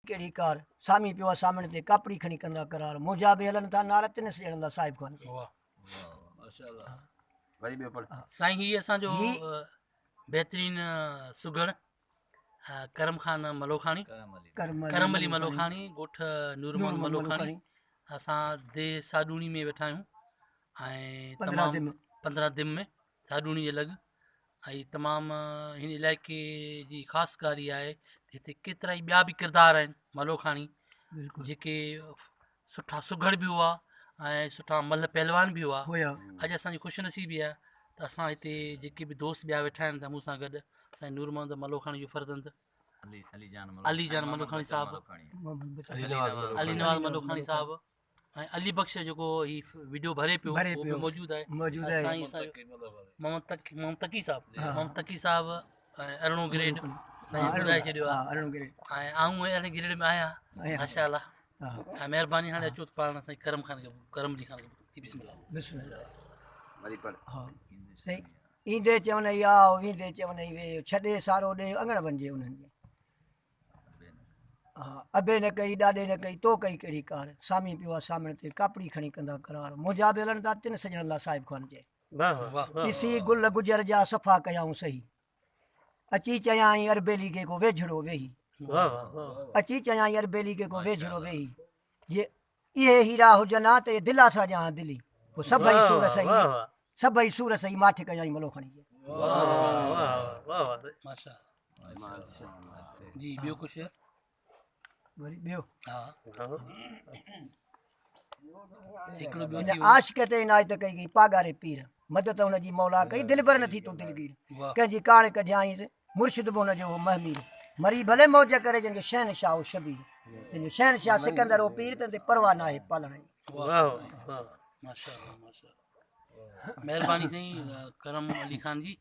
ڪهڙي ڪار، سامي پيو آ سامڻ تي، ڪاپڙي کڻي ڪندا قرار، منهنجا به هلن ٿا نعرا تن سڄڻن لا صاحب خان جي. واه وري ٻيو پڙ. سائين هي اسان جو بهترين سگهڙ ڪرم خان ملوکاڻي ڪرم علي ملوکاڻي ڳوٺ نور محمد ملوکاڻي اسان ديهه ساڏوڻي ۾ ويٺا آهيون ۽ تمام 15 دم ۾ ساڏوڻي جي لڳ ۽ تمام هن علائقي جي خاص ڳالهه اها آهي ته هتي ڪيترا ئي ٻيا به ڪردار آهن ملوکاڻي جيڪي سٺا سگهڙ به هئا ۽ سٺا ملهه پهلوان به هئا اڄ اسانجي خوش نصيبي آهي ته اسان هتي جيڪي به دوست ٻيا ويٺا آهن ته مون سان گڏ سائين نور محمد ملوکاڻي جو فرزند علي جان ملوکاڻي صاحب علي نواز ملوکاڻي صاحب ۽ علي بخش جيڪو هي ويڊيو ڀري پيو اهو به موجود آهي موجود آهي سائين سائين محمد تقي محمد تقي صاحب محمد تقي صاحب ۽ ارڙهون گريڊ سائين ٻڌائي ڇڏيو آهي ارڙهون گريڊ ۽ آئون ارڙهين گريڊ ۾ آهيان ماشاء الله ۽ مهرباني هاڻي اچو ته پاڻ سائين ڪرم خان کي ڪرم علي خان کي جي بسم الله بسم الله وري پڙ ها سائين ايندي چونئي آء ويندي چونئي ويهه ڇڏي سارو ڏيهه اڱڻ وڃجي انهن جي ابي نه ڪئي ڏاڏي نه ڪئي تو ڪئي ڪهڙي ڪار سامي پيو آ سامڻ تي ڪاپڙي کڻي ڪندا قرار منهنجا به هلن ٿا تن سڄڻن لا صاحب خان چئي ڏسي گل گجر جا صفا ڪيائون صحيح اچي چيائين اربيلي کي ڪو ويجهڙو ويهي اچي چيائين اربيلي کي ڪو ويجهڙو ويهي جي اهي هيرا هجن ها ته اهي دلاسا ڏيان ها دلي پوء سڀئي سور سهي سڀئي سور سهي ماٺ ڪيائين ملو کڻي جي ٻيو ڪجهه شعر وري ٻيو ها هڪڙو ٻيو هن عاشق تي عنايت ڪئي گئي پاڳاري پير مدد هن جي مولا ڪئي دلبر نه ٿي تون دلگير ڪنهن جي ڪاڻ ڪڍيائينس مرشد به هن جو هو مهمير مري ڀلي موج ڪري جنهن جو شهنشاهه هو شبير جنهن جو شهنشاهه سڪندر هو پير تنهن تي پرواهه ناهي پالڻ جي. واه واه ماشاءالله ماشاءالله مهرباني سائين ڪرم علي خان جي.